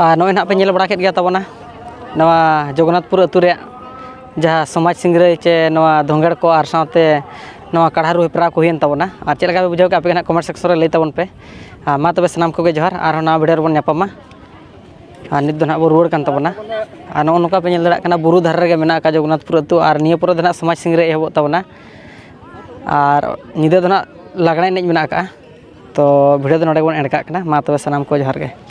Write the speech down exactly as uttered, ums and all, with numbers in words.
ᱟᱨ ᱱᱚᱜᱼᱚᱭ ᱱᱟᱦᱟᱜ ᱯᱮ ᱧᱮᱞ ᱵᱟᱲᱟ ᱠᱮᱫ ᱜᱮᱭᱟ ᱛᱟᱵᱚᱱᱟ, ᱱᱚᱣᱟ ᱡᱚᱜᱚᱱᱱᱟᱛᱷᱯᱩᱨ ᱟᱹᱛᱩ ᱨᱮᱭᱟᱜ ᱡᱟᱦᱟᱸ ᱥᱚᱢᱟᱡᱽ ᱥᱤᱝᱨᱟᱹᱭ ᱪᱮ ᱱᱚᱣᱟ ᱫᱷᱚᱸᱜᱮᱲ ᱠᱚ ᱟᱨ ᱥᱟᱶᱛᱮ ᱱᱚᱣᱟ ᱠᱟᱲᱦᱟ ᱨᱩ ᱦᱮᱯᱨᱟᱣ ᱠᱚ ᱦᱩᱭᱮᱱ ᱛᱟᱵᱚᱱᱟ᱾ ᱟᱨ ᱪᱮᱫ ᱞᱮᱠᱟ ᱯᱮ ᱵᱩᱡᱷᱟᱹᱣ ᱠᱮᱫᱼᱟ, ᱟᱯᱮ ᱜᱮ ᱱᱟᱦᱟᱜ comment section ᱨᱮ ᱞᱟᱹᱭ ᱛᱟᱵᱚᱱ ᱯᱮ᱾ ᱟᱨ ᱢᱟ ᱛᱚᱵᱮ ᱥᱟᱱᱟᱢ ᱠᱚᱜᱮ ᱡᱚᱦᱟᱨ, ᱟᱨᱦᱚᱸ ᱱᱟᱣᱟ video ᱨᱮᱵᱚᱱ ᱧᱟᱯᱟᱢᱟ᱾ ᱟᱨ ᱱᱤᱛ ᱫᱚ ᱱᱟᱦᱟᱜ ᱵᱚᱱ ᱨᱩᱣᱟᱹᱲ ᱠᱟᱱ ᱛᱟᱵᱚᱱᱟ᱾ ᱟᱨ ᱱᱚᱜᱼᱚ ᱱᱚᱝᱠᱟ ᱯᱮ ᱧᱮᱞ ᱫᱟᱲᱮᱭᱟᱜ ᱠᱟᱱᱟ, ᱵᱩᱨᱩ ᱫᱷᱟᱨᱮ ᱨᱮᱜᱮ ᱢᱮᱱᱟᱜ ᱟᱠᱟᱫ ᱡᱚᱜᱚᱱᱱᱟᱛᱷᱯᱩᱨ ᱟᱹᱛᱩ, ᱟᱨ ᱱᱤᱭᱟᱹ ᱯᱚᱨᱮ ᱫᱚ ᱱᱟᱦᱟᱜ ᱥᱚᱢᱟᱡᱽ ᱥᱤᱝᱨᱟᱹᱭ ᱮᱦᱚᱵᱚᱜ ᱛᱟᱵᱚᱱᱟ᱾ ᱟᱨ ᱧᱤᱫᱟᱹ ᱫᱚ ᱱᱟᱦᱟᱜ ᱞᱟᱜᱽᱬᱮ ᱮᱱᱮᱡ ᱢᱮᱱᱟᱜ ᱟᱠᱟᱫᱼᱟ᱾ ᱛᱚ video ᱫᱚ ᱱᱚᱰᱮ ᱜᱮᱵᱚᱱ end ᱠᱟᱜ ᱠᱟᱱᱟ᱾ ᱢᱟ ᱛᱚᱵᱮ ᱥᱟᱱᱟᱢ ᱠᱚ ᱡᱚᱦᱟᱨ ᱜᱮ᱾